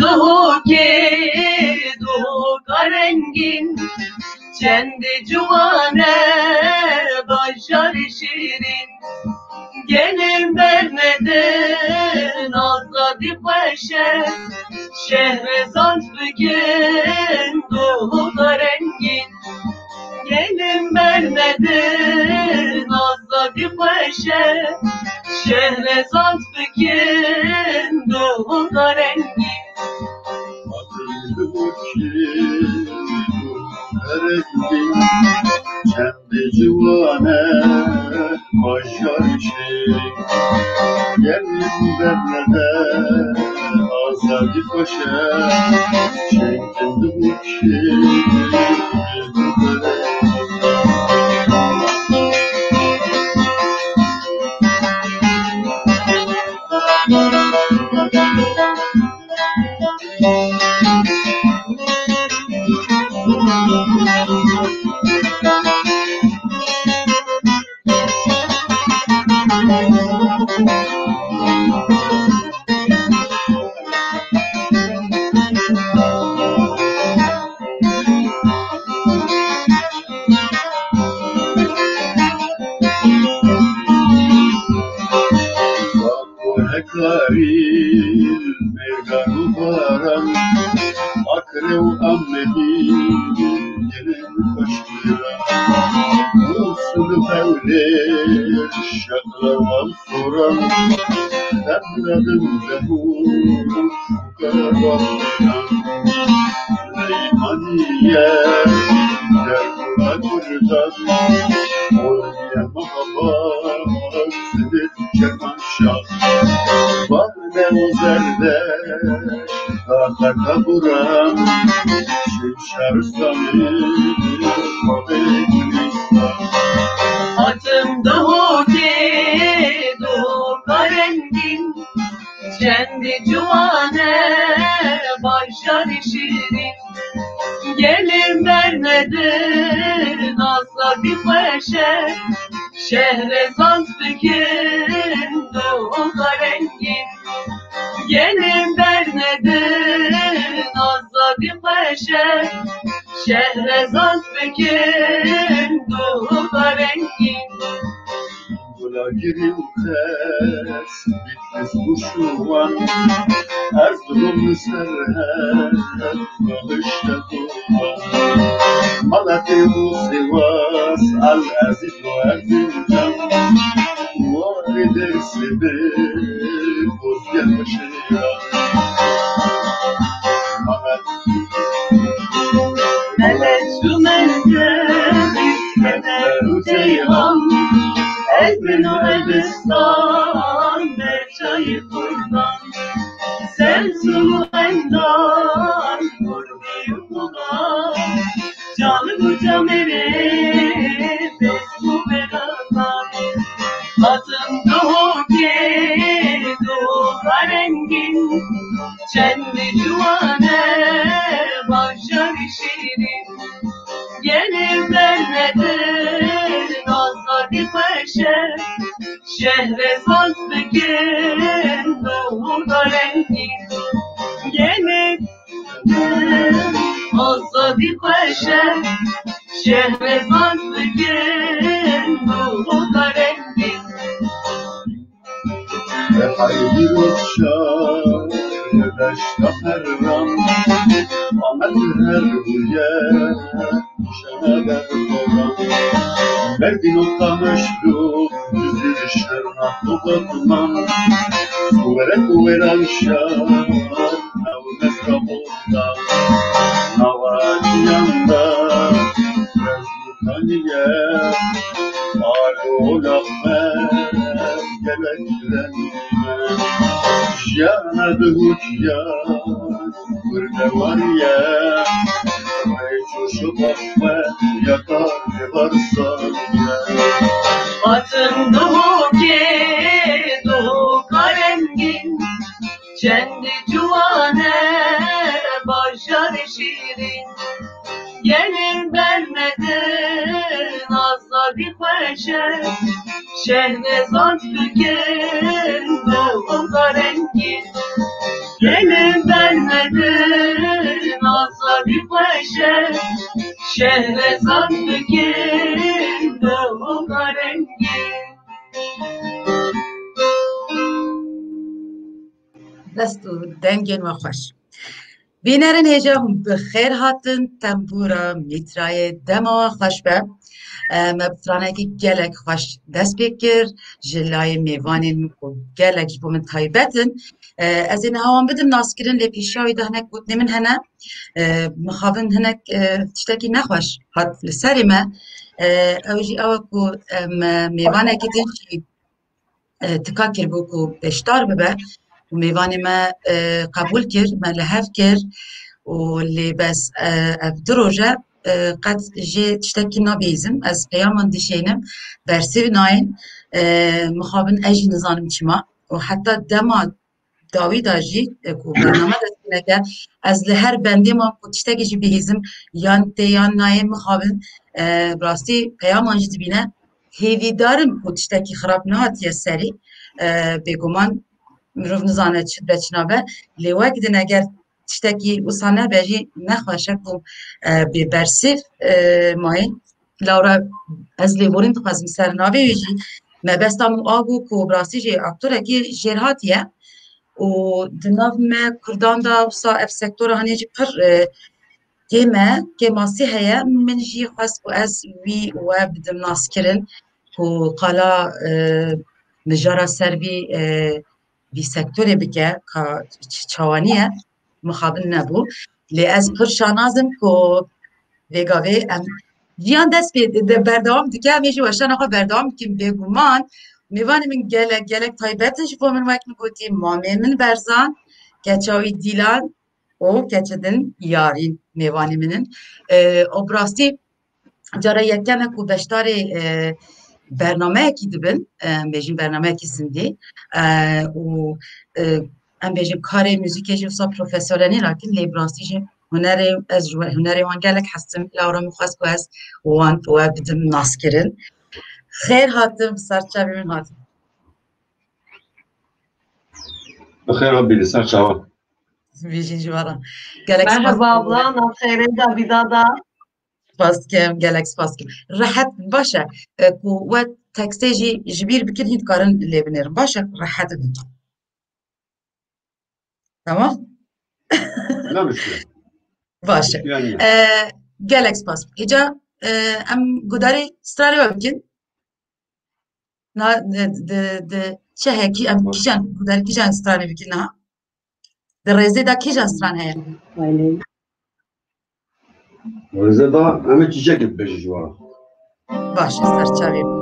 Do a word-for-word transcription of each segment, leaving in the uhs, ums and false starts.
Duhokê, duhoka rengîn, çendî ciwan e bajarê şîrîn. Gelên bernedin azadî xweş e, şehrê zant bikin duhoka rengîn. Gelên bernedin azadî xweş e, şehrê zant bikin duhoka rengîn. Hatin bi mûkî û herengî, çendê ciwan e bajarê şêrîn. Gelin bernede azadî xweş e, çendin bi mûkî û herengî. Hekarî, mêrgan û baran, Akre û Amedî, gelên xweşkiran. Mûsul û Hewlêr, Şeqla û Soran, Debla, Dimdehû, Şûka û Baran. Süleymaniye, Derkûka Kurdan, Olmiye, Mahabad, Sibit, Kermanşah, Bane û Zerdeşt, Daxaka Buran, Şimşar, Samî, Xwedê, Gulîstan. Hatim Duhokê, Duhoka rengîn, çendî ciwan e bajarê şîrîn. Gelên bernedin azadî xweş e, şehrê zant bikin duhoka rengîn. Gelên bernedin azadî xweş e, şehrê zant bikin duhoka rengîn. Gula girî û xes, Bitlis û Şûwan, Erzurum li ser her, Rihişte Koban, Malatya û Sivas, El Ezîz û Erzincan, Warê, Dêrsimê, Bozgel û Şêran. Memed. Memed û Mendeb, Îskender û Ceyhan, Ezmên û Elbistan, Berçayê Kurdan, Semsûn û Endal, Kurbî û Kuban, Canim û Camêrê, Pêsk û Bêrakan. Hatim Duhokê, Duhoka rengîn, çendî ciwan e bajarê şîrîn. Gelên bernedin azadî xweş e, şehrê zant bikin duhoka rengîn. Gelên bernedin azadî xweş e, şehrê zant bikin duhoka rengîn. Heydî Rojşa, Deşta Perran, Amed her bûye, Şeneber Koran, Merdîn û Qamişlo, Dizîr, Şirnex û Batman, Siwerek û Wêranşar, Ew mezra Bozda, nava ciyan de, Kaniye, alo, laxme, gelek rengîne. Jiyana duhûkiya, kurdewariye. Rê coş û baxme, ya karê barsaniye. Hatim Duhokê, Duhoka rengîn, çendî ciwan e bajarê şîrîn. Gelên bernedin azadî xweş e, şehrê zant bikin duhoka rengîn. Gelên bernedin Azadî xweş e, şehrezad bikin dewa rengî. Dest û dengên we xweş. Bînerên hêja hûn bi xêr hatin, tembûra mîtrayê dema we xweş be. E, me bi stranekî gelek xweş dest pê kir, ji layê mêvanên min ku gelek ji bo min taybet in. E, ez ê niha wan bidim naskirin, lê pêşiya wî de hinek gotinê min hene. E, mixabin hinek, e, tiştekî nexweş hat li serê me. E, ew jî ew e ku, e, me mêvanekî din jî e, tika kiribû ku beşdar bibe û mêvanê me, e, qebûl kir, me li hev kir û lê bes, e, ev du roj e, e, qet jê tiştekî nabihîzim. Ez peyaman dişênim, bersîv nayên, e, mixabin ez jî nizanim çima û heta dema dawî de jî, e, ku bername dest pê neke, ez li her bendê mam ku tiştekî jî bihîzim, yan tê yan nayê mixabin, e, bi rastî peyaman jî dibîne. Hêvîdar im ku tiştekî xirab nehatiye serî. E, bêguman mirov nizane çi be çi nabe. Lê wek din eger tiştekî wisa nebe jî nexweş e ku, e, bê bersîv, e, mayîn. Lawra ez lêborîn dixwazim ser navê wî jî. Mebesta min a bû ku bi rastî jî aktorekî jêrhatî ye û di nav me Kurdan de wisa ev sektora hanê jî pir, e, kêm e, kêmasî heye. Min jî xwest ku ez wî we bidim naskirin ku qala, e, mijara ser vî, e, vî sektorê bike, ka ç-, çawanî ye, mixabin nebû. Lê ez pir şanaz im ku vê gavê em jiyan dest pê de berdewam dike, em ê jî weşana xwe berdewam bikin. Bêguman mêvanê min gelek, gelek taybet in ji bo min, wek min gotî, mamê min Berzan, keça wî Dîlan û keçe din Yarîn mêvanê min in. E, û bi rastî cara yekem e ku beşdarê, e, bernameyekî dibin, e, em bêjin bernameyekî zindî, e, û, e, em bêjin karê muzîkê jî wisa profesyonelî nakin, lê bi rastî jî hunerê, ez ji we-, hunerê wan gelek hez dikim. Lawra min xwest ku ez wan we bidim naskirin. Xêr hatin, bi ser çavê min hatin. Bi xêr ve bî, li ser çavan. Bijîn ji we re. Gelek spas. Merhaba abla, nav xêrê de bî dada. Spas dikim, gelek spas dikim. Rehet, baş e, e, ku we tekstê jî ji bîr bikin, hîn dikarin lê binêrin. Baş e, rehet bin. Tamam? Ne muşkil. Baş e. Muşkil yani. E, gelek spas. Îca, e, em gudarê stranê we bikin. Na, di, di, di çi heye kî, em kîjan, gudarê kîjan stranê bikin niha? Di rêzê de kîjan stran heye? Rêzê de em ê çîçekê bibêjin ji we re. Baş e, ser çavê min.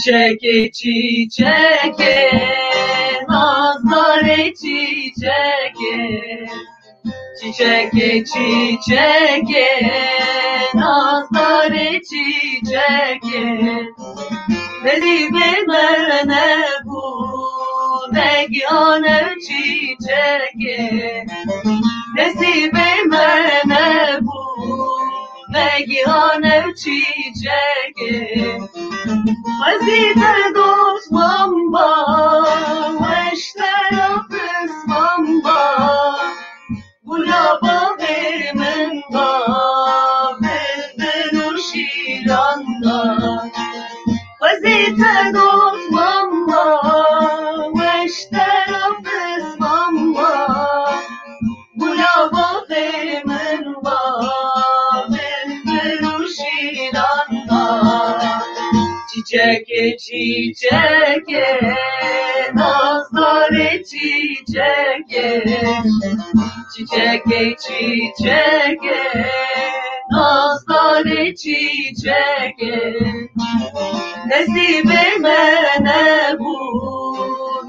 Çiçekê, çiçekê, nazdarê çiçekê. Çiçekê, çiçekê, nazdarê çiçekê. Nesîbê me nebû, negihane çiçekê. Nesîbê me nebû, negihane çiçekê. Xwezî te dost mamba, weş te ya pismamba. Gula bavê min ba, bilbil û şîran da. Xwezî te dost mamba, weş te ya pismamba. Gula bavê min ba, bilbil û şîran da. Çiçekê, çiçekê, nazdarê çiçekê. Çiçekê, çiçekê, nazdarê çiçekê. Nesîbê me nebû,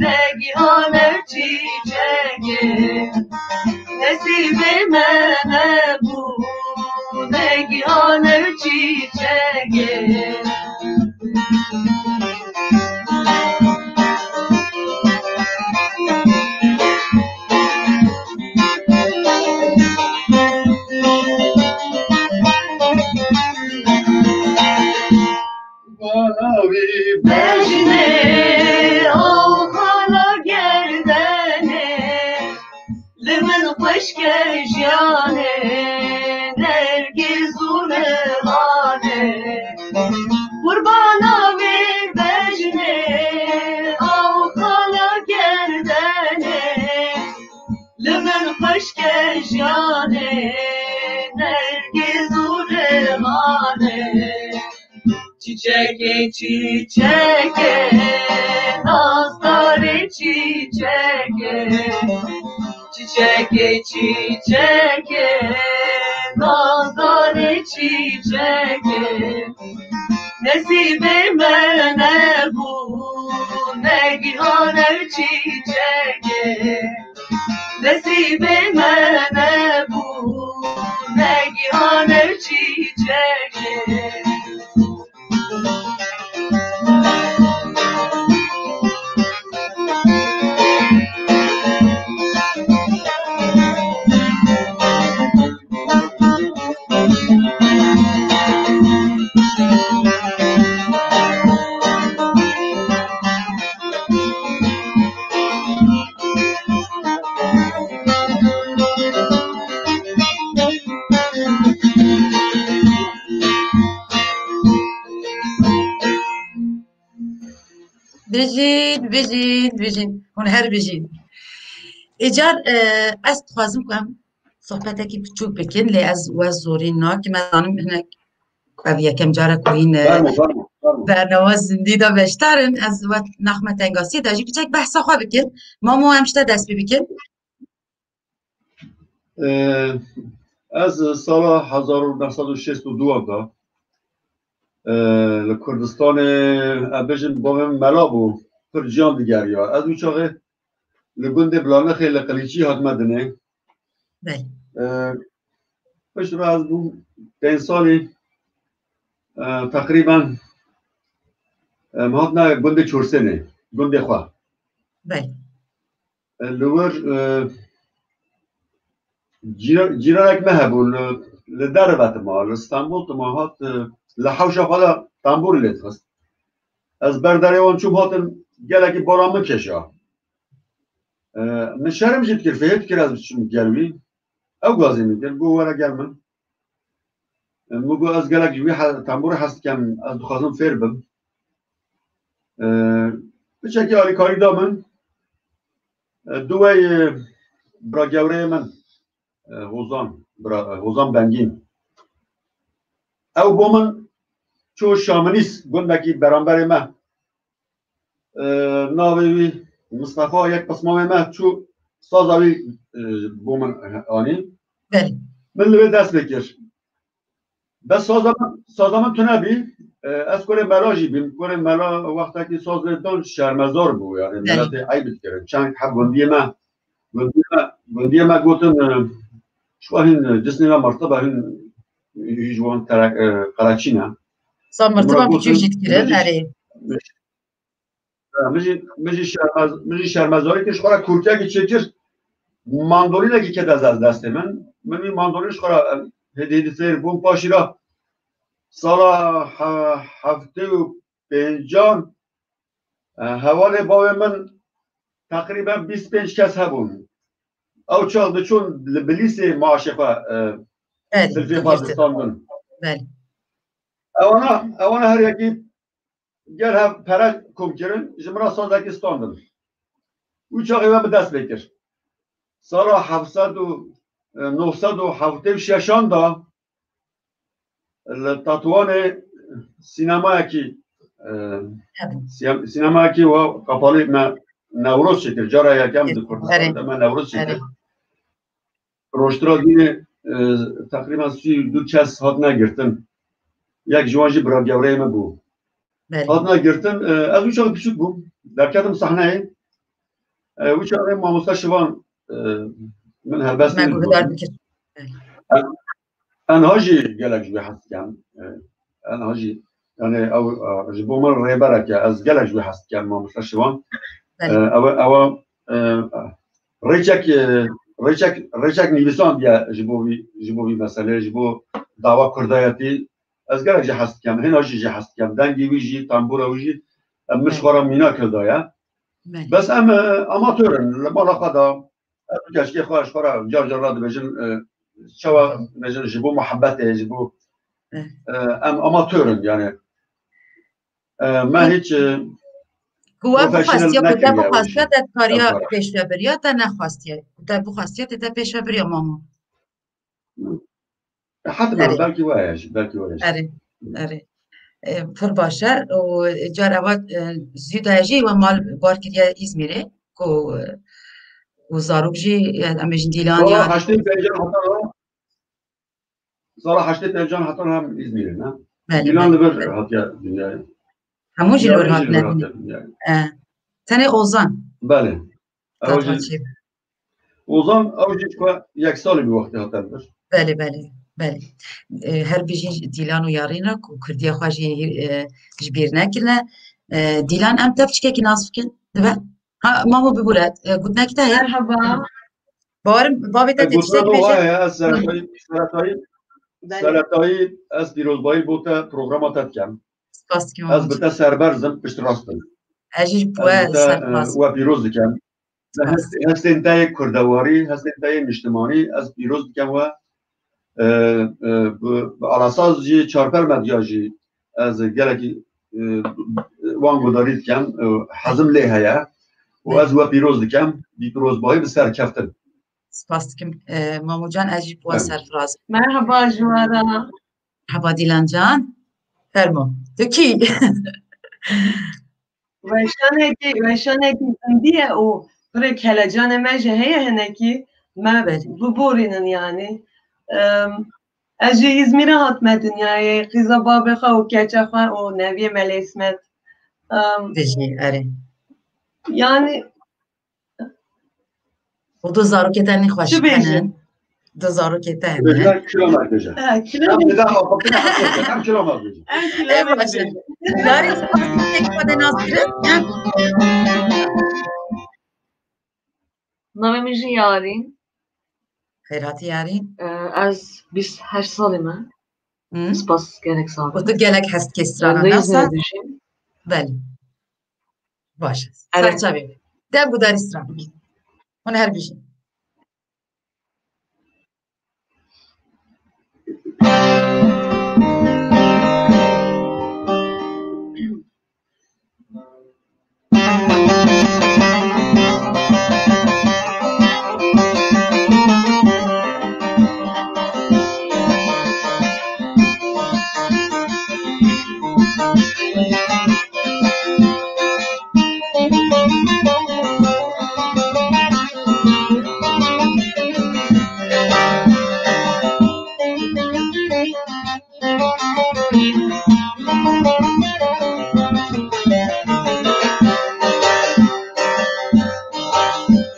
negihane çiçekê. me nebû, negihane çîçekê. Bejnê, aw xala gerdenê, li min xweşke jiyanê, nergîz û nihanê. Qurbana wê bejnê, aw xala gerdenê, li min xweşke jiyanê, nergîz û nihanê. Çiçekê, çiçekê, nazdarê çiçekê. Çiçekê, çiçekê, nazdarê çiçekê. Nesîbê me nebû, negihane çiçekê. Nesîbê me nebû, negihane çiçekê. Bijîn, bijîn, bijîn. Hûn her bijîn. Îcar, e, ez dixwazim ku em sohbetekî piçûk bikin, lê ez we zorî nakim. Ez zanim hinek ev yekem cara ku hîn, e, Fermo, fermo, fermo. Bernawa zindî de beşdar in. Ez we naxme tengasiyê de jî piçek behsa xwe bikin. Mamo, em ji te dest pê bikin. Ee, ez sala hezar û neh sed û şêst û dû de, e, li Kurdistanê, em bêjin, bavê min mela bû, pir ciyan digeriya. Ez wî çaxê li gundê Bilanixê li Qilîçî hatime dinê. Belê. Ee, piştre ez bûm pênc salî, e, teqrîben, e, em hatine gundê Çorsênê, gundê xwe. Belê. Li wir, e, cîra-, cîranek me hebû, li, li derve tima, li Stenbol tima hat, e, li hewşa xwe de tembûrê lê dixist. Ez ber derê wan çûm, hatin gelekî bara min keşa. E, min şerm jî dikir, fêh dikir ez biçim gel wî. Ew gazî min kir, got, "Were gel min." Min got, "Ez gelek ji wî he-, tembûrê hez dikim, ez dixwazim fêr bim." Ee, piçekî alîkarî da min. Ee, duwey, e, bira gewreyê min, e, Hozan, bira, e, Hozan Bengîn. Ew bo min çû Şaminîs, gundekî beramberê me. E, navê wî Mistefa, yek pismamê me çû saza wî, e, bo min anî. Belê. Min li wê dest pê kir. Bes saza min, saza min tune bî. E, ez kurê mela jî bîm. Kurê mela wextekî saz lê dan şermezar bû. Yani, belê, miletê eyb dikirin. Çend heb gundiyê me, gundiyê me, gundiyê me gotin, e, şu hîn, e, cisnê me mirtibe, hîn, hîn ji wan tere-, e, qereçî ne. Sa mirtiba piçûk jî dikirin, erê. Min jî, min jî şermez-, min jî şermezarî kir, ji xwe re kurkekî çêkir, mandolînekî kete ez destê min. Min wî mandolîn ji xwe re, em, hêdî hêdî seyr bûm. Paşî re sala he-, heftê û pêncan, e, hevalê bavê min teqrîben bîst pênc kes hebûn. Ew çax diçûn li Bilîsê maaşê xwe, e, belê, silfê xwe distandin. Belê. Ewana, ewana her yekî gel hev pere kom kirin, ji min re sazekî standin. Wî çaxê we bi dest pê kir. Sala heft sed û, e, neh sed û heftê û şeşan de li Tetwanê sînemayekî, e, sî-, sînemayekî we qapalî me Newroz çêkir. Cara yekem di Kurdistanê de me Newroz çêkir. Roştira dînê, e, teqrîben sî û du kes hatine girtin. Yek ji wan jî bira gewreyê me bû. Belê. Hatine girtin, e, ez wî çaxê piçûk bûm. Derketim sehneyê. E, wî çaxê mamoste Şivan, e, Min helbestî Me guhdar dikir. Enha jî gelek ji wê hez dikem. E, enha jî, yani ew, e, ji bo min rêberek e. Ez gelek ji wê hez dikem, mamoste Şivan. E, Belê. Ew, ew, e, rêçek, e, rêçek, rêçek nivîsandiye ji bo vî, ji bo vî meselê, ji bo dawa kurdayetî. Ez gelek jî hez dikem. Hêna jî jî hez dikem. Dengê wî jî, tembûra wî jî, em min ji Belê. xwe re mîna kirdaye. Belê. Bes em, e, amatör in. Li mala xwe de, ev keşkê xwe ji xwe re car car re dibêjin, e, çawa dibêjin, ji bo muhebbetê, ji bo, Eh. e, em amatör in, yani. E, me hîç, e, Ku we professional bixwestiye, ku te nekiriye ew bixwestiye, işi. te dikariya Ew kar. pêşvebiriya, te nexwestiye. Ku te bixwestiye, te, te pêşvebiriya, mamo. Hetmen, Erê. belkî waya jî, belkî waya jî. Erê, erê. E, pir baş e. Û car ewa, e, zû de jî we mal bar kiriye Îzmîrê, ku, e, û zarok jî, e, em bêjin Dîlan Sala ya heştê pêncan heta, sala heştê pêncan heta hem Îzmîrê, ne? Belê, Dîlan belê, li vir belê. hatiye dinyayê. Hemû jî li Diyarî vir jî li hatine vir dinyayê. hatiye dinyayê. E, tenê Ozan. Belê. Ew jî Tatmaçî. Ozan, ew jî ji xwe yek salî bi wextê hate li vir. Belê, belê, belê. E, her bijîn Dîlan û Yarîn re ku Kurdiya xwe jî, e, ji bîr nekirine. E, Dîlan, em te piçkekî nas bikin. Dibe? Ha, mamo bibûre. E, gotinekî te heye? Merhaba. Bawerim, bavê te E, tê gotina tiştekî me bêje. heye, ez seretayî, seretayî, Belê. seretayî ez pîrozbayî bo te programa te dikem. Spas dikim, Ez bi mamo. te serberz im, piştrast im. Ez jî ji we Ez bi te, e, serbiraz im. we pîroz dikim. Spas. Hest-, hestên te yê kurdewarî, hestên te yê niştimanî, ez pîroz dikim we. E, e, bi, bi Alasaz jî, Çarper Medya jî ez gelekî, e, wan guhdarî dikim, e, hezim lê heye. Û Belê. ez we pîroz dikim, bi pîrozbayî, bi serkeftin. Spas dikim, e, Mamocan, ez jî bi we Belê. serfiraz im. Merhaba ji we re. Merhaba Dîlan can. Fermo. Tu kî? Weşanekî, weşanekî zindî ye û pirê kelecanê me jî heye hinekî. Me Belê. biborînin yanî. Em, ez ji Îzmîrê hatime dinyayê. Qîza babê xwe û keça xwe û neviyê Melê Îsmet. Em, Dijî, erê. yanî Û du zarokê te nî xweşik Çi bêjin? hene. Du zarokê te hene. Bêjin, kilomet bêje. Ha, Em kilomet. dida xwe, em kilomet bêje. Em Ê kilomet baş e. bêjin. Yarî, tek xwe de nas kirin. Navê min jî Yarîn. Xêr hatî Yarîn. Ee, ez bîst heşt salî me. Hı. Spas gelek sağ ol. Û tu gelek hest kê strana Em de nasa? Îzmir'de dijîm. Belê. Baş e. Evet. Serçavê. Dev gudarî stran bikî. Hûn her bijîn.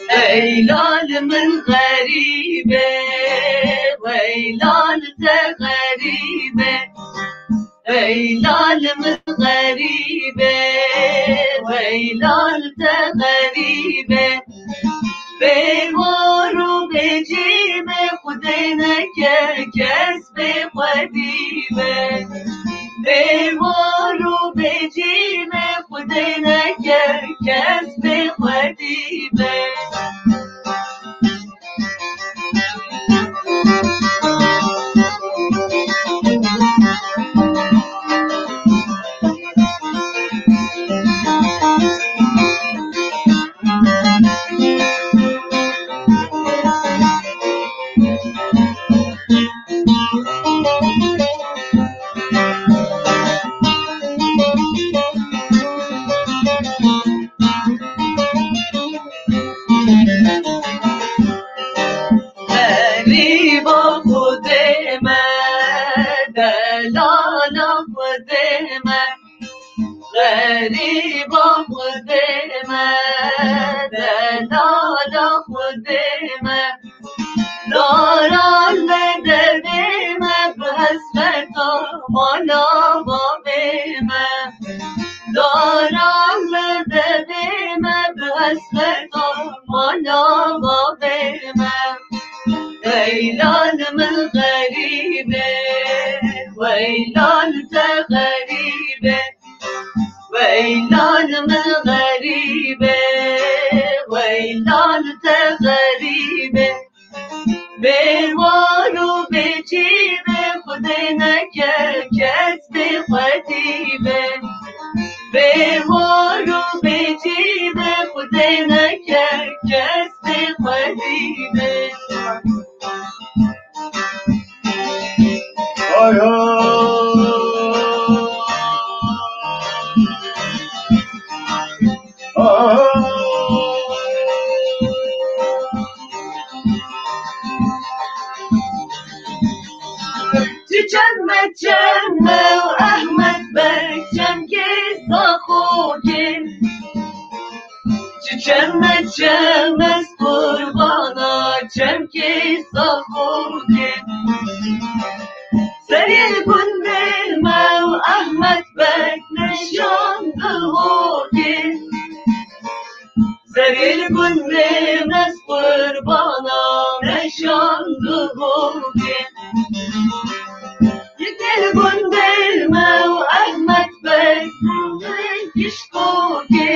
Ey lal min xerîb e, wey lal te xerîb e. Ey lal min xerîb e, wey lal te xerîb e. Bê war û bê cî me Xwedê neke kes bê xwedî be. Bê war û bê cî me Xwedê neke kes bê xwedî be. Lal min xerîb e, wey lal te xerîb e, wey lal min xerîb e, wey lal te xerîb e. Bê war û bê çî be, Xwedê neke kes bê xwedî be. Bê war û bê çî be, Xwedê neke kes bê xwedî be. Ay, ay. Çiçek meçeme û Ehmed Beg çemkê saxokê. Çiçek meçeme ez qurbana çemkê saxokê. Serê li gundê me û Ehmed Beg meşan dihokê. Serê li gundê me ez qurbana meşan dihokê. Yekê li gundê me û Ehmed Beg û gişkokê.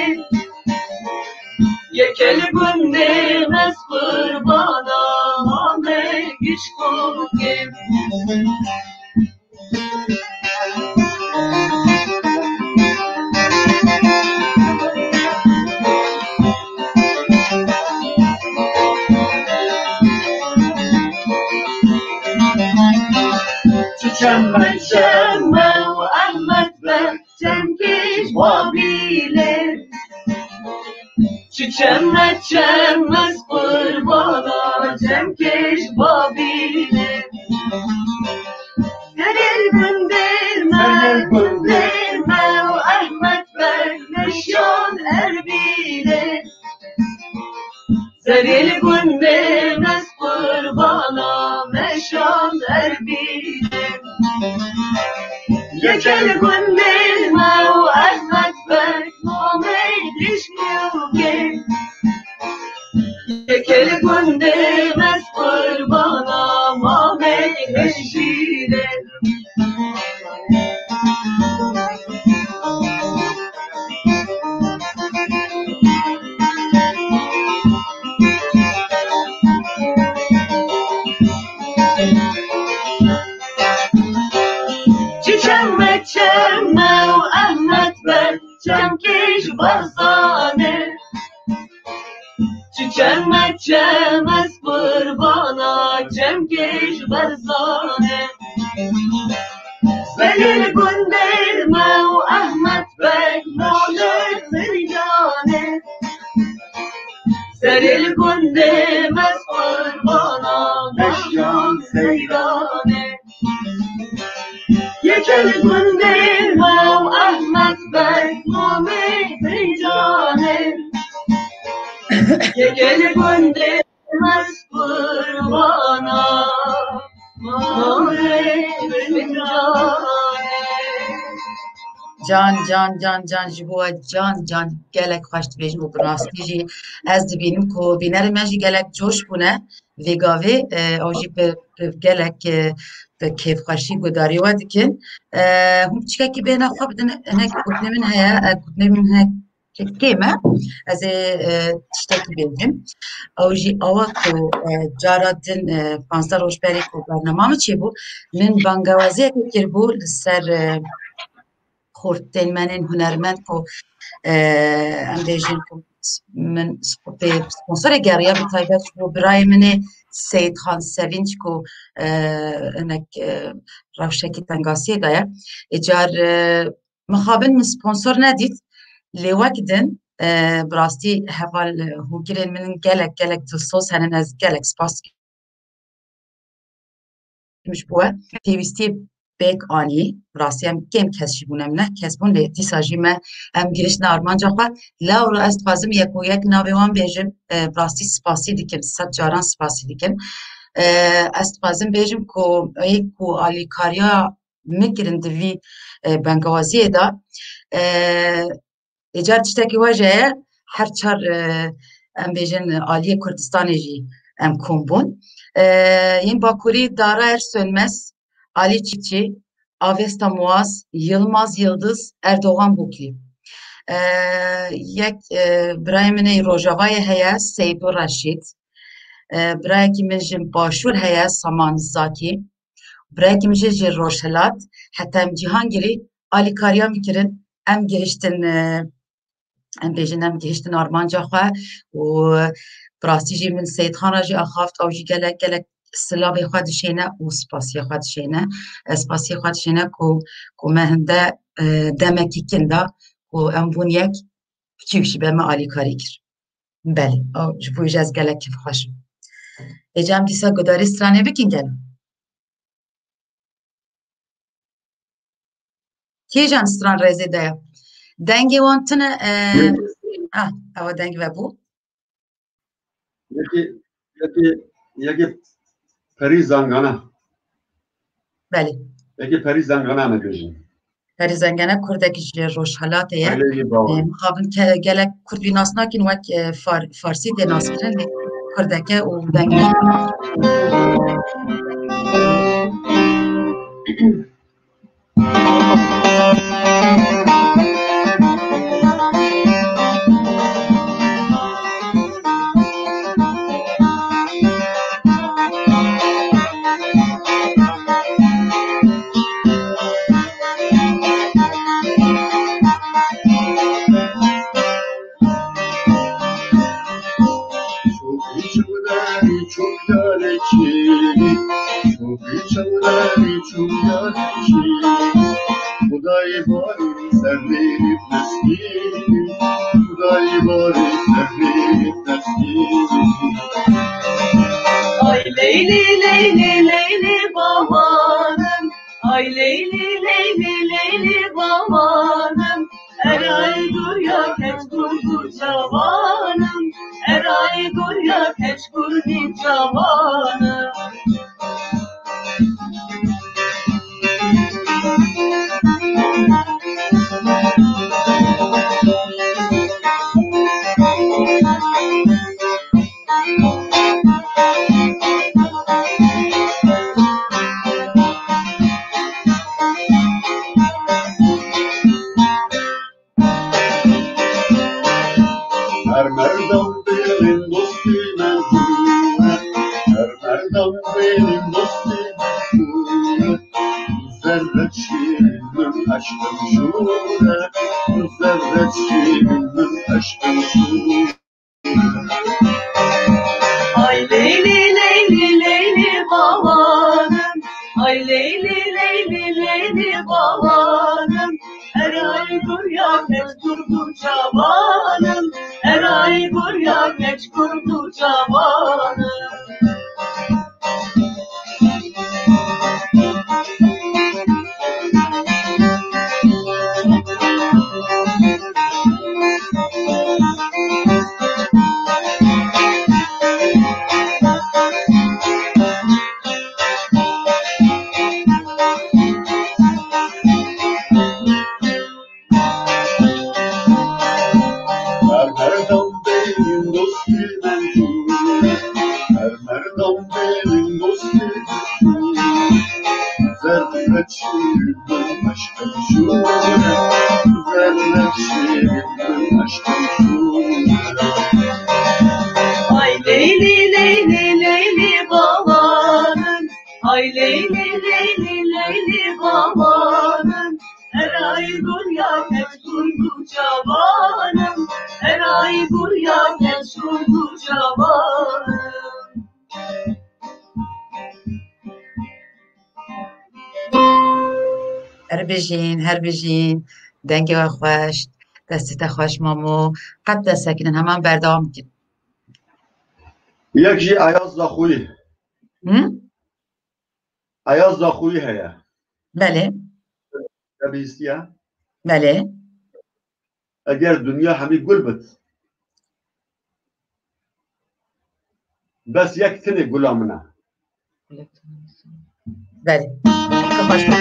Yekê li gundê me ez qurbana mame gişkokê. Çiçeme çeme û Ehmed Beg çemkê ji Babîlê. Çiçeme çeme ez qurbana çemkê ji Babîlê. Serê li gundê me, gundê me û Ehmed Beg meşan Erbîlê. Serê li gundê me ez qurbana meşan Erbîlê. Yekê li gundê me û Ehmed Beg mamê gişkokê. Yekê li gundê me ez qurbana mamê hejîrê. Çiçeme çeme û Ehmed Beg çemkê ji Barzanê. Çiçeme çeme ez qurbana çemkê ji Barzanê. Serê li gundê me û Ehmed Beg mane Ziryanê. Serê li gundê me ez qurbana meşan Seyranê. Yekê li gundê me û Ehmed Beg mamê Ziryanê. Yekê li gundê me ez qurbana mamê Ziryanê. Can, can, can, can, ji bo we can, can, gelek xweş dibêjim û bi rastî jî ez dibînim ku bînerên me jî gelek coş bûne vê gavê, e, ew jî bi, bi gelek, e, bi kêfxweşî guhdarî we dikin. E, hûn piçkekî bêhna xwe bidin, hinek gotinê min heye, e, gotinê min hinek kêm e, ez ê, e, tiştekî bêjim. Ew jî awa ku, e, cara din, e, panzdeh roj berê ku bernama min çêbû, min bangewaziyekê kiribû li ser, e, xortên me, ên hunermend ku, e, em bêjin ku min sp-, pê sponsorê geriya, bi taybet ji bo birayê min ê Seyîd Xan Sevinç ku, e, hinek, e, rewşekî tengasiyê de ye. Îcar, e, mixabin min sponsor nedît, lê wek din, e, bi rastî heval, e, hûgirên min gelek, gelek dilsoz henin, ez gelek spas dikim ji bo we. Pêwîstiyê pêk anî, bi rastî em kêm kes jî bûne, em neh kes bûn, lê dîsa jî me, em gihiştine armanca xwe. Lewra ez dixwazim yek û yek navê wan bêjim, e, bi rastî spasî dikim, sed caran spasî dikim. E, ez dixwazim bêjim ku ê ku alîkariya min kirin di vî, e, bengewaziyê de. E, Îcar tiştekî we jî heye, her çar, e, em bêjin, aliyê Kurdistanê jî em kom bûn. E, yên Bakurî Dara Er Sönmez, Ali Çiçi, Avesta Muaz, Yılmaz Yıldız, Erdoğan Bukli. E, yek, e, birayê min ê Rojavayê heye, Seydo Reşîd. E, birayekî min ji Başûr heye, Saman Zaki. Birayekî min jî ji Rojhilat. Heta em Cîhangirî alîkariya min kirin. Em gihiştin, e, em bêjin, em gihiştin armanca xwe û bi rastî jî min Seyîdxan re jî axaft, ew jî gelek, gelek silavê xwe dişêne û spasiya xwe dişêne. Ez spasiya xwe dişêne ku, ku me hinde, e, demekî kin da ku em bûn yek, piçûk jî be me alîkarî kir. Belê, ew ji bo jî ez gelek kêfxweş im. Êca em dîsa gudarî stranê bikin gelo. Kîjan stran rêzê de ye? Dengê wan tune, e, ah, ewa deng vebû. Yekê, yekê, yekê Perî Zangana. Belê. Yekê Perî Zangana me bêjin. Perî Zangana kurdekî ji Rojhelatê ye. Aileyê Bawan. E, mixabin ke-, gelek kurd wî nas nakin, wek, e, far-, farsî tê naskirin, lê kurdeke û dengê. Çok çevre, çok yare çiğ, çok çevre, çok yare çiğ. Xudayê barî ser lê destî, Xudayê barî ser lê destî. Ay Leylî, Leylî, Leylî babanim, ay Leylî, Leylî, Leylî babanim. Eray dur ya keç kurdu cawanim, eray dur ya keç kurdu cawanim. Her merdan bêrên dostî mezûr e, her merdan bêrên dostî mezûr e. Zerre çî min eşqim şûr e, zerre çî min eşqim şûr e. Ay Leylî, Leylî, Leylî babanim. Ay Leylî, Leylî, Leylî babanim. Eray dur ya keç kurdu cawanim. Eray dur ya keç kurdu cawanim. Her merdan bêrên dostî mezûr e, her merdan bêrên dostî mezûr e. Zerre çî min eşqim şûr e, zerre çî min eşqim şûr e. Ay Leylî, Leylî, Leylî babanim. Ay Leylî, Leylî, Leylî babanim. Eray dur ya keç kurdu cawanim. Eray dur ya keç kurdu cawanim. Her bijîn, her bijîn. Dengê we xweş, destê te xweş mamo. Qet nesekinin, heman berdewam bikin. Yek jî Ayaz Zaxoyî. Hı? Ayaz Zaxoyî heye. Belê. Te bihîstiye? Belê. Eger dinya hemî gul bit, bes yek tinê gula min e. Belê. Xweş be.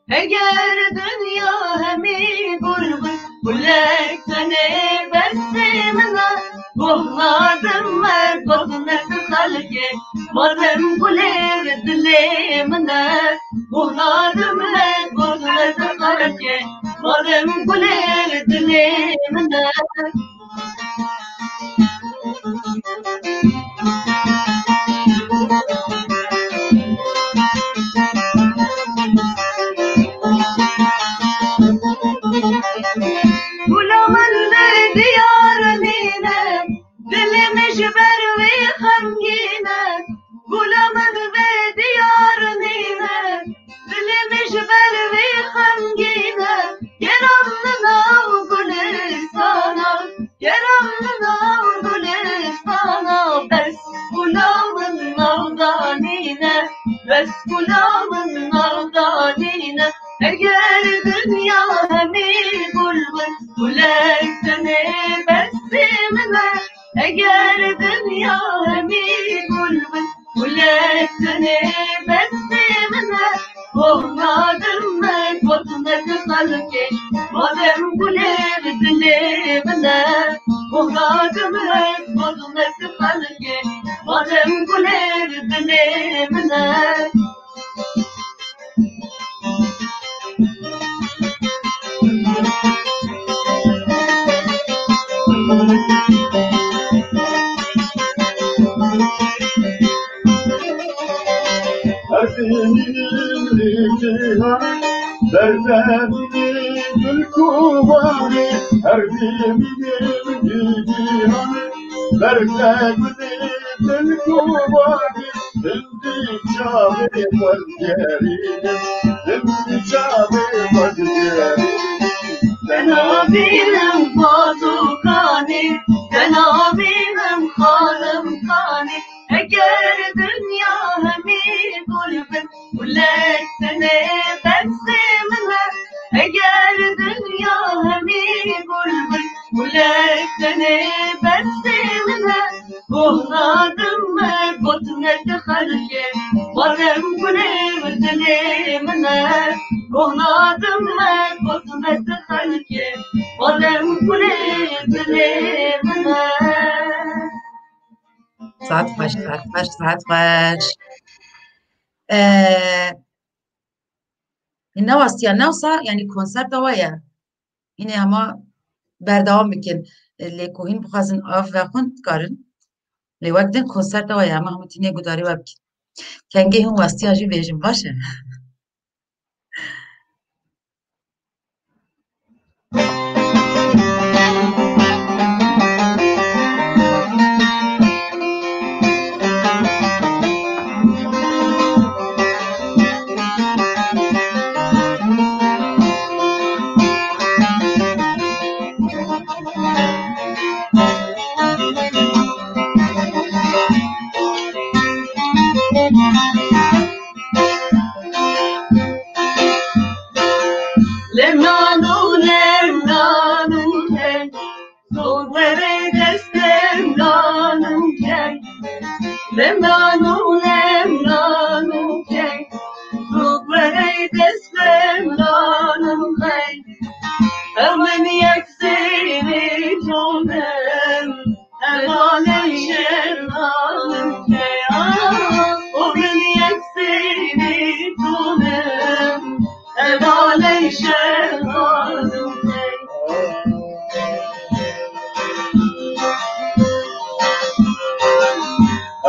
Eger dinya hemî gul bi, gulek tenê besê min e. Goh nadim me, goh ne di xelkê, madem gulê dilê min e. Goh nadim me, goh ne di xelkê, madem gulê dilê min e. Gula min vê diyar nîne, dilê min ji ber wê xemgîn e. Gula min vê diyar nîne, dilê min ji ber wê xemgîn e. Geran li nav gulistana, geran li nav gulistana. Bes gula min navdanî ne, bes gula min navdanî ne. Eger dinya hemî gul bin, gulek tenê besê min e. Eger dinya hemî gul bin, gulek tenê besê min e. Goh nadim me, goh ne di xelkê, madem gulê dilê min e. Goh nadim me, goh ne di xelkê, madem gulê dilê min e. Her bînî cîhanê, berzemînê dilkuwanê, her bînî cîhanê, berzemînê dilkuwanê, hindî çavê xwe digerînim, hindî çavê xwe digerînim. Te nabînim baz û kanî, te nabînim xalim kanî. Eger dinya hemî gul bin, gulek tenê besê min e. Eger dinya hemî gul bin, gulek tenê besê min e. Goh nadim me, goh ne di xelkê, madem gulê dilê min e. Goh nadim me, goh ne di xelkê, madem gulê dilê min e. Saet xweş, saet xweş, saet xweş. Ee, ne westiya, ne wisa, yani konserta we ye. Yine hema berdewam bikin. Lê ku hîn bixwazin av vexwin dikarin. Lê wek din konserta we ye, hema hemû tînê gudarî we bikin. Kengê hûn westiya jî bêjin, baş e? Lem nano, lem nano, lem. Zor were dest lem nano, lem. Lem nano, lem nano, lem. Zor were dest lem nano, lem. Hemen yek seni tonem.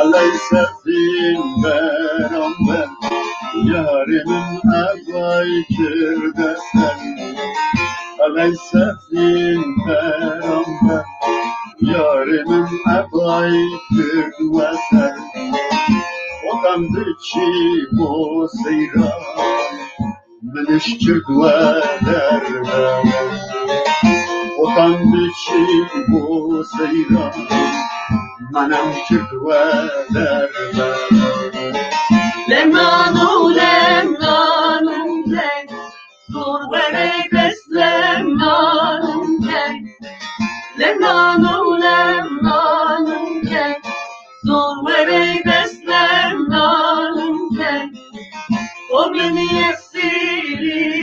Elay sefîn beramber, yarê min evay kirde ser. Elay sefîn beramber, yarê min evay kirde ser. Otan biçî bo seyran, min iş kirde derbe. Otan biçî bo seyran, manem kirde derbe. Lem nano, lem nano, lem. Zor were dest lem nano, lem. Lem nano, lem nano, lem. Zor were dest lem nano, lem. O min yek sîrî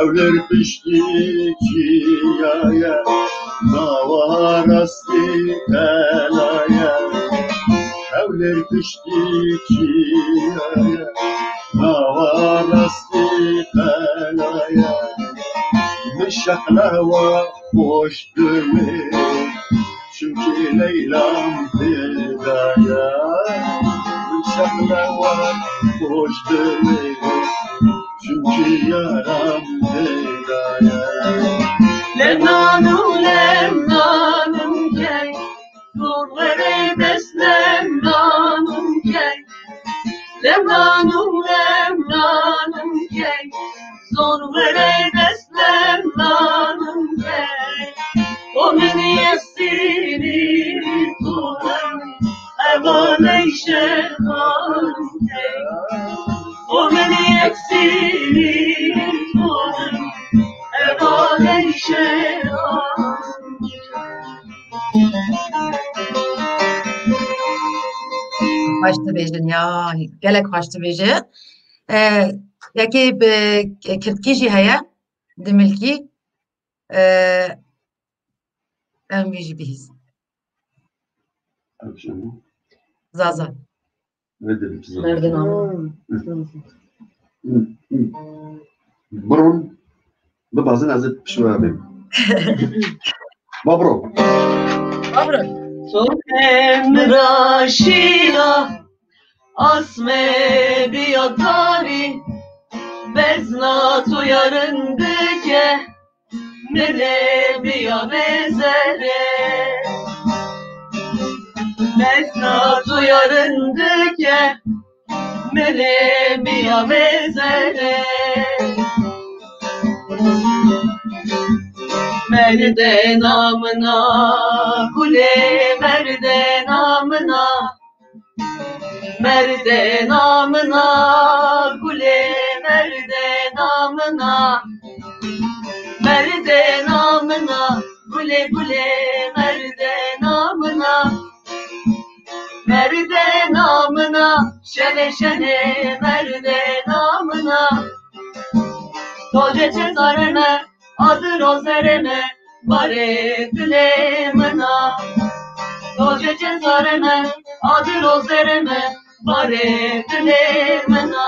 Hewlêr piştî çiya ye, nawa rastî qela ye. Hewlêr piştî çiya ye, nawa rastî qela ye. Min şeqlewa xweş diwê, çimkî Leylam têda ye. Min şeqlewa xweş diwê, çimkî yaram têda ye. Lem nan û lem nan û key, zor were dest lem nan û key. Lem nan û lem nan û key, zor were dest lem nan û key. O min yesîrî tu hem, evaney şevan key. O min yesîrî tu hem, evaney şevan key. Xweş dibêjin ya, gelek xweş dibêje. E, yekê bi kirdkî jî heye, dimilkî. E, em vî jî bihîzin. Zaza. Merdinam. Biron, bibazin ez ê pişt we bêm. Babro. Babro. Sokê min ra şîna, asmê biya tarî, bezna tu ya rindike, milê biya vê zere. Bezna tu ya rindike, milê biya vê zere. Merdê namina, gulê merdê namina. Merdê namina, gulê merdê namina. Merdê namina, gulê gulê merdê namina. Merdê namina, şenê şenê merdê namina. Tocê çezarê me, adir o zerê me, barê dilê mina. Tocê çezarê me, adir o zerê me, barê dilê mina.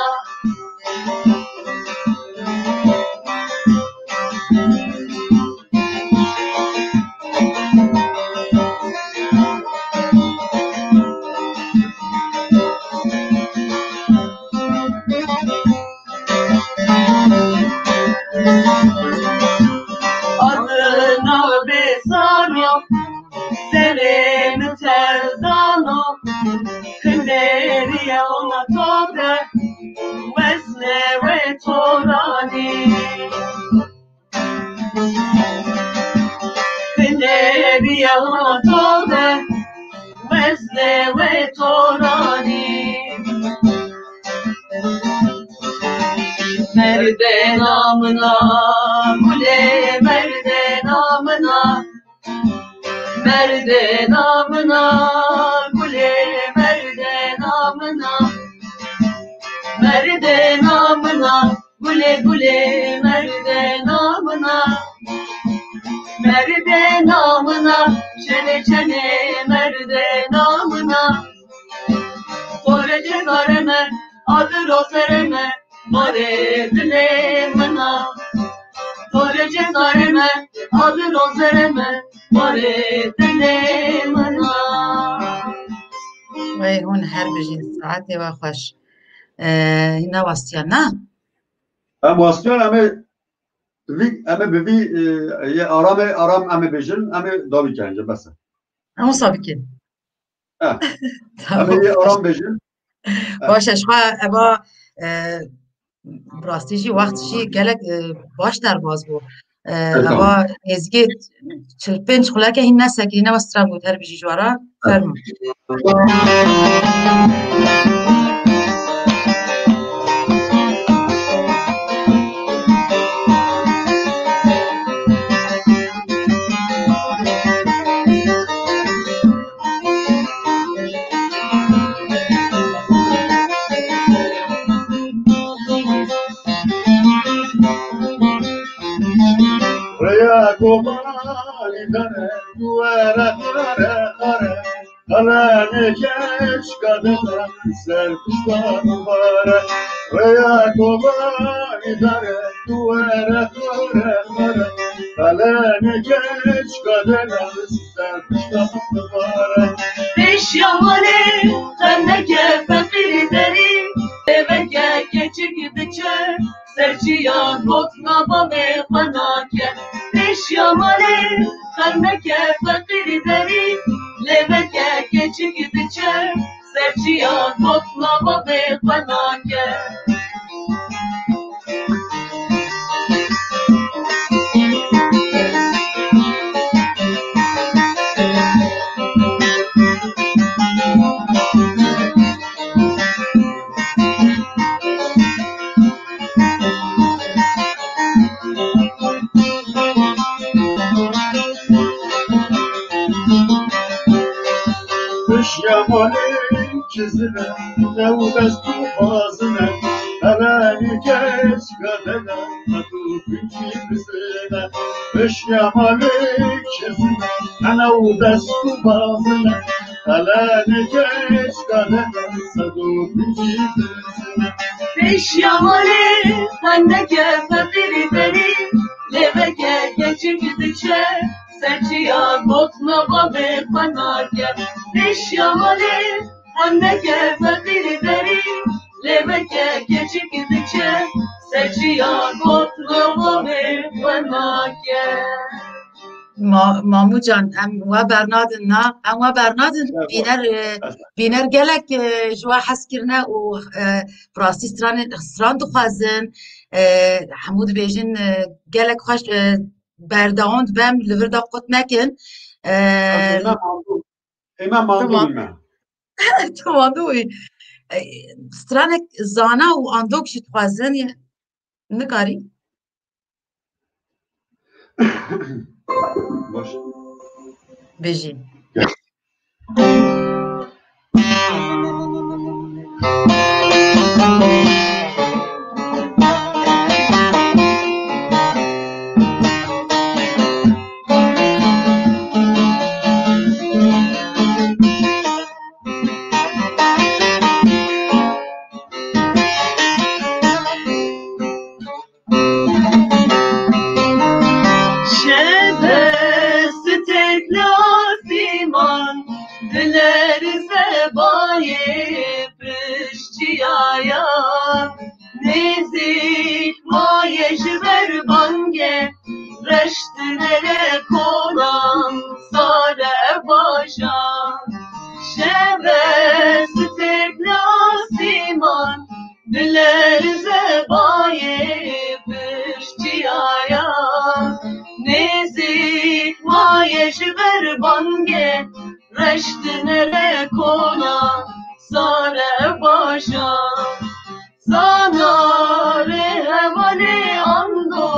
Adına bêzano, serê min terdano, xindêriya ona to de, wezne wê toranî. Xindêriya ona to de, wezne wê toranî. Merdê namina, gulê merdê namina. Merdê namina, gulê merdê namina. Merdê namina, gulê gulê merdê namina. Merdê namina, çenê çenê merdê namina. Xore çezarê me, adir o zerê me, barê dilê mina. Xore çezarê me, adir o zerê me, barê dilê mina. Wey hûn her bijîn, saetê we xweş. Ee, hîna wastiyan, na? Em wastiyan, em ê vî, em ê bi vî, e, yê aramê, aram em ê bêjin, em ê dawî kerin, bes e. Em wisa bikin. Eh. Tamam. Em ê yê aram bêjin. Eh. Baş e, ji xwe eva, e, bi rastî jî wext jî gelek, e, baş derbas bû. E, Eva nêzîkê çil pênc xuleke hîn nesekirîne, we stran got, her bijî ji we re. Fermo. Rêya Kobanî dere, were, were, were. Helenê keçika dere, ser pişta dibare. Rêya Kobanî dere, were, were, were. Helenê keçika dere, ser pişta dibare. Pêşiya malê xemneke feqîrî derî, lêveke keçik diçe, ser çiya gotina bavê xwe nake. Pêşiya malê xemneke feqîrî derî, lêveke keçik diçe, ser çiya gotina bavê xwe nake. Pişiya malê çizine, new dest û bazine, helenê keçika dere, qet û pincî bizine. Pişiya malê çizine, new dest û bazine, helenê keçika dere, sed û pincî bizine. Pêşiya malê xemneke feqîrî derî, lêveke keçik diçe, ser çiya gotina bavê xwe nake. Pêşiya malê xemneke feqîrî derî, lêveke keçik diçe, ser çiya gotina bavê xwe nake. Ma-, Mamûcan, em we bernadin na, em we bernadin. Bîner, e, bîner gelek, e, ji we hez kirine û, e, bi rastî stranê, stran dixwazin. E, hemû dibêjin, e, gelek xweş, e, berdewam dibem, li vir de qut nekin. E, Ême mandû, ême mandû Tamam. bîme. Tu mandû wî. E, stranek zana û andok jî dixwazin, nikarî? Baş. Bijî. Şevestêk li asîman, dilerze bayê piştçiyayan. Nêzîk maye ji ber bangê, reş dinere kolan sare bajan. Şevestêk li asîman, dilerze bayê piştçiyayan. Nêzîk maye ji ber bangê, reş dinere kolan sare bajan. Zanarê hevalê ando,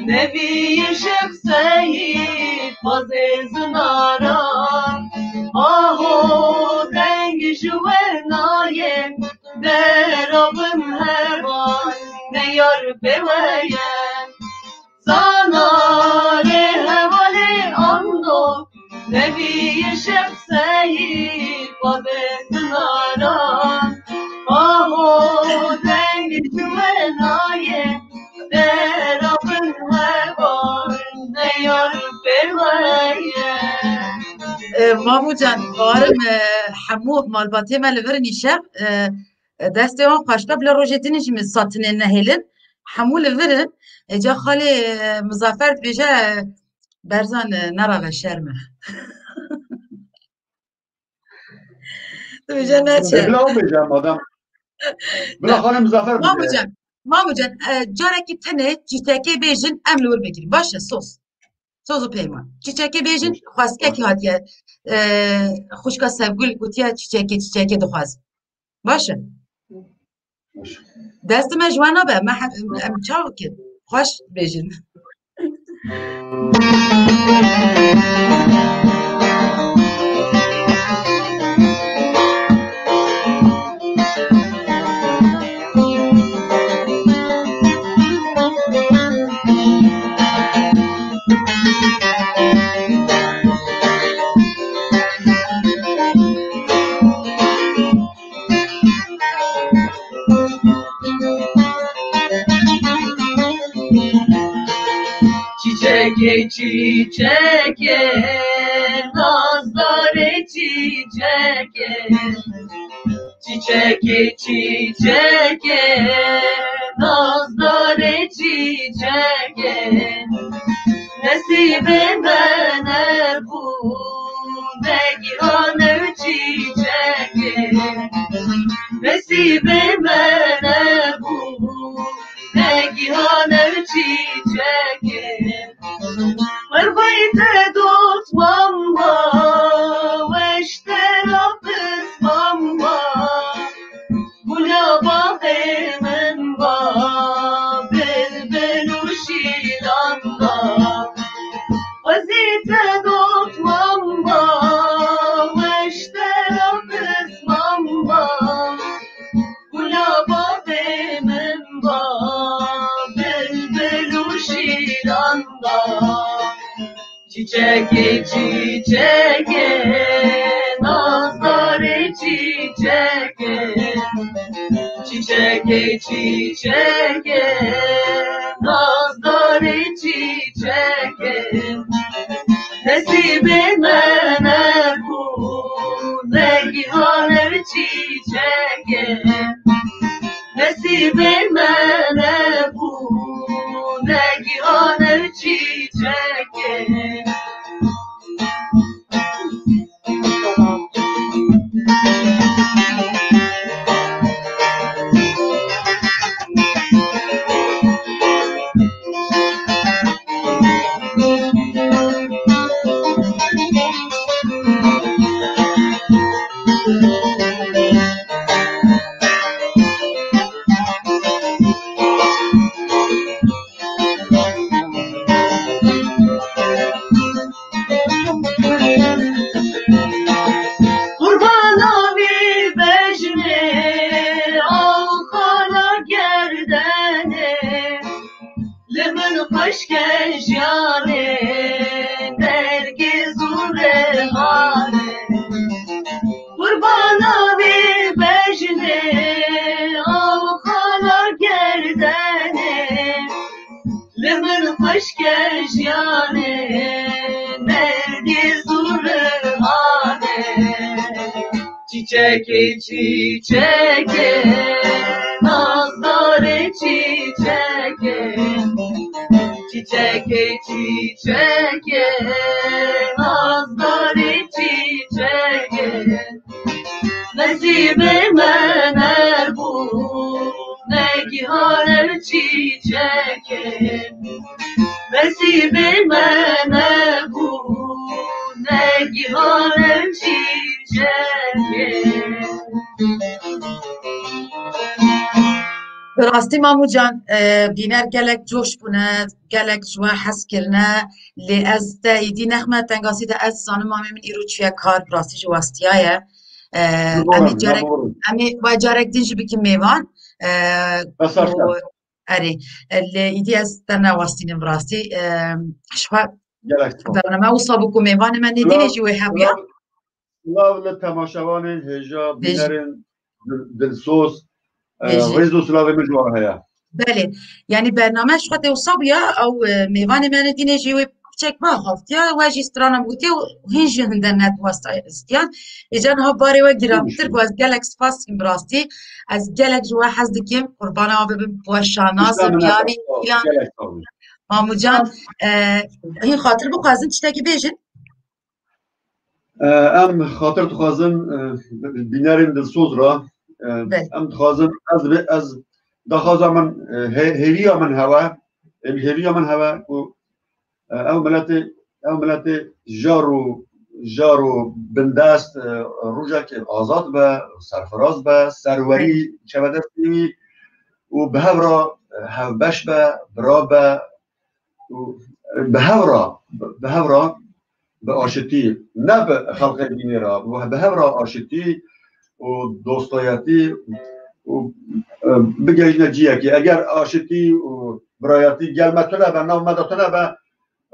Nebiyê Şex Seyîd bazê zinaran. Aho deng ji we nayê, dera bin heval, ne yar pê we ye. Zanarê hevalê ando, Nebiyê Şex Seyîd bazê zinaran. Aho deng ji we nayê, dera bin heval, ne yar pê we ye. E, Mamûcan, barim, e, hemû malbatê me li vir nîşe, e, destê wan xweş be, bila rojê din jî min satinê nehêlin. Hemû li vir in. E, ca xalê, e, Mizafer dibêje, e, Berzan, e, nerave şerm e. Dibêje neçe. Bila ew bêje madem. Bila xalê Mizafer bêje. Mamûcan. Mamocan, e, carekî tenê çîçekê bêjin, em li wir bigirîn. Baş e, soz. Soz û peyman. Çîçekê bêjin, xwestkekî hatiye, e, xwişka Sevgul gotiye çîçekê, çîçekê dixwazim. Baş e. Destê me ji we nabe, me he-, em, em çawa bikin? Xweş bêjin. Çiçekê, çiçekê, nazdarê çiçekê. Çiçekê, çiçekê, nazdarê çiçekê. Nesîbê me nebû, negihane çiçekê. Nesîbê me nebû, negihane çiçekê. Qurbayî te dot mamba, weştera pismamba. Gula bavê min ba, bilbil û şîlan ba. Xwezî te dot mamba, weştera pismamba. Gula bavê min ba, bilbil û şîlan ba. Çiçekê, çiçekê, nazdarê çiçekê. Çiçekê, çiçekê, nazdarê çiçekê. Nesîbê me nebû, negihane çiçekê. Nesîbê me nebû, negihane çiçekê. Qurbana vî bejnê, aw xala gerdenê, li min xweşke jiyanê, dergê zûrê xanê. Qurbana vî bejnê, aw xala gerdenê, li min xweşke jiyanê, dergê zûrê xanê. Çiçekê, çiçekê, nazdarê çiçekê. Çiçekê, çiçekê, nazdarê çiçekê. Nesîbê me nebû, negihane çiçekê. Nesîbê me nebû, negihane çiçekê. Bi rastî Mamocan, e, bîner gelek coş bûne, gelek ji we hez kirine. Lê ez te êdî nexme tengasî de, ez zanim mamê min îro çûye kar, bi rastî jî westiyaye. E, Sibor em ê em, carek, sibor em. Em ê vay carek din jî bikin mêvan. E, Bes û, erse. Erê, e, lê êdî ez te newestînim bi rastî. E, ji xwe Gelek spas. Bername wisa bû ku mêvanê me nêdînê Silav, jî wê hebûya. Silav, silav li temaşevanên hêja, Bêjin. Bînerên dil-, dilsoz. E, Bêjin. Rêz û silavê min ji wan re heye. Belê. Yanî bername ji xwe tê wisa bûya, ew, e, mêvanê me nêdînê jî wê piçek me axaftiya, we jî strana gotiye û hîn jî hinde net westiyan. Êca niha barê we girantir bû, ez gelek spas dikim bi rastî. Ez gelek ji we hez dikim, qurbana we bibim, we şanas, Îşte min biyarî, spas, îlan. Gelek sağ olun. Mamocan, e, hîn xatir bixwazin tiştekî bêjin? E, em xatir dixwazin, e, bînerên dilsoz re, e, Belê. Em dixwazin, ez vê, ez daxwaza min, e, hê-, hêviya min hewe, ê, hêviya min hewe ku, e, ew miletê, ew miletê jar û, jar û bindest, e, rojekê azad be, serfiraz be, serwerî çevedestî wî û bi hev re, e, hevbeş be, bira be û, e, bi hev re, bi hev re bi aşitî, ne bi xelqê dînê re, bi hev re aşitî û dostayetî û, e, bigihîjine ciyekê. Eger aşitî û birayetî gel me tune be, nav me de tune be,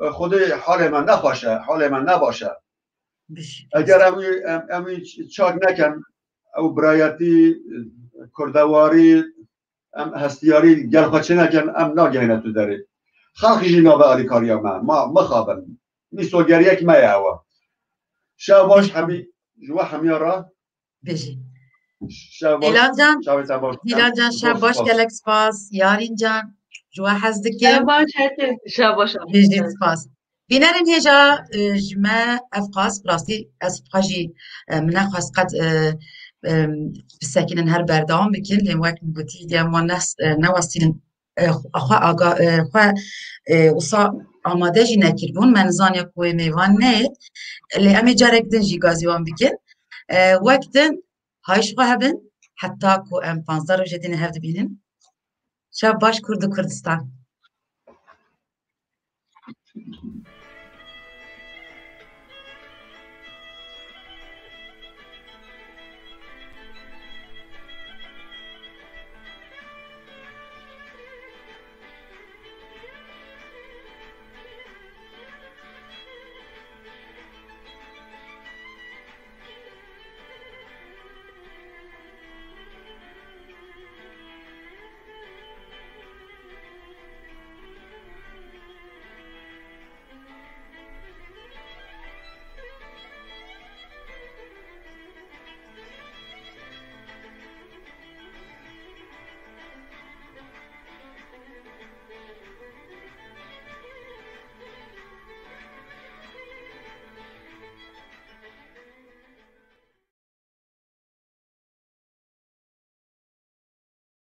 e, Xwedê halê me nexweş e, halê me nebaş e. Eger em wî, em, em wî çak nekin, ew birayetî, e, kurdewarî, em hestiyarî gel xwe çi nekin, em nagehîne tu derê. Xelq jî nabe alîkariya me. Ma mixabin. Mîsogeriyek me ye ew. Şev baş hemî, ji we hemiya re. Bijî. Şev baş. Dîlan can, şevê te baş. Dîlan can, şev baş, gelek spas. Yarîn can, ji we hez dikim. Şev baş, herkes şev baş. Bijî, spas. Bînerên hêja, e, ji me ev qas, bi rastî ez xwe jî, e, min nexwest qet, e, e, bisekinin her berdewam bikin, lê wek min gotî, diyem wan nes-, e, newestînin, e, xwe aga-, e, xwe, e, wisa amade jî nekiribûn. Me nizaniya ku wê mêvan neyê. Lê em ê carek din jî gazî wan bikin. E, wek din, hay ji xwe hebin, heta ku em panzdeh rojê din hev dibînin. Şev baş Kurd û Kurdistan.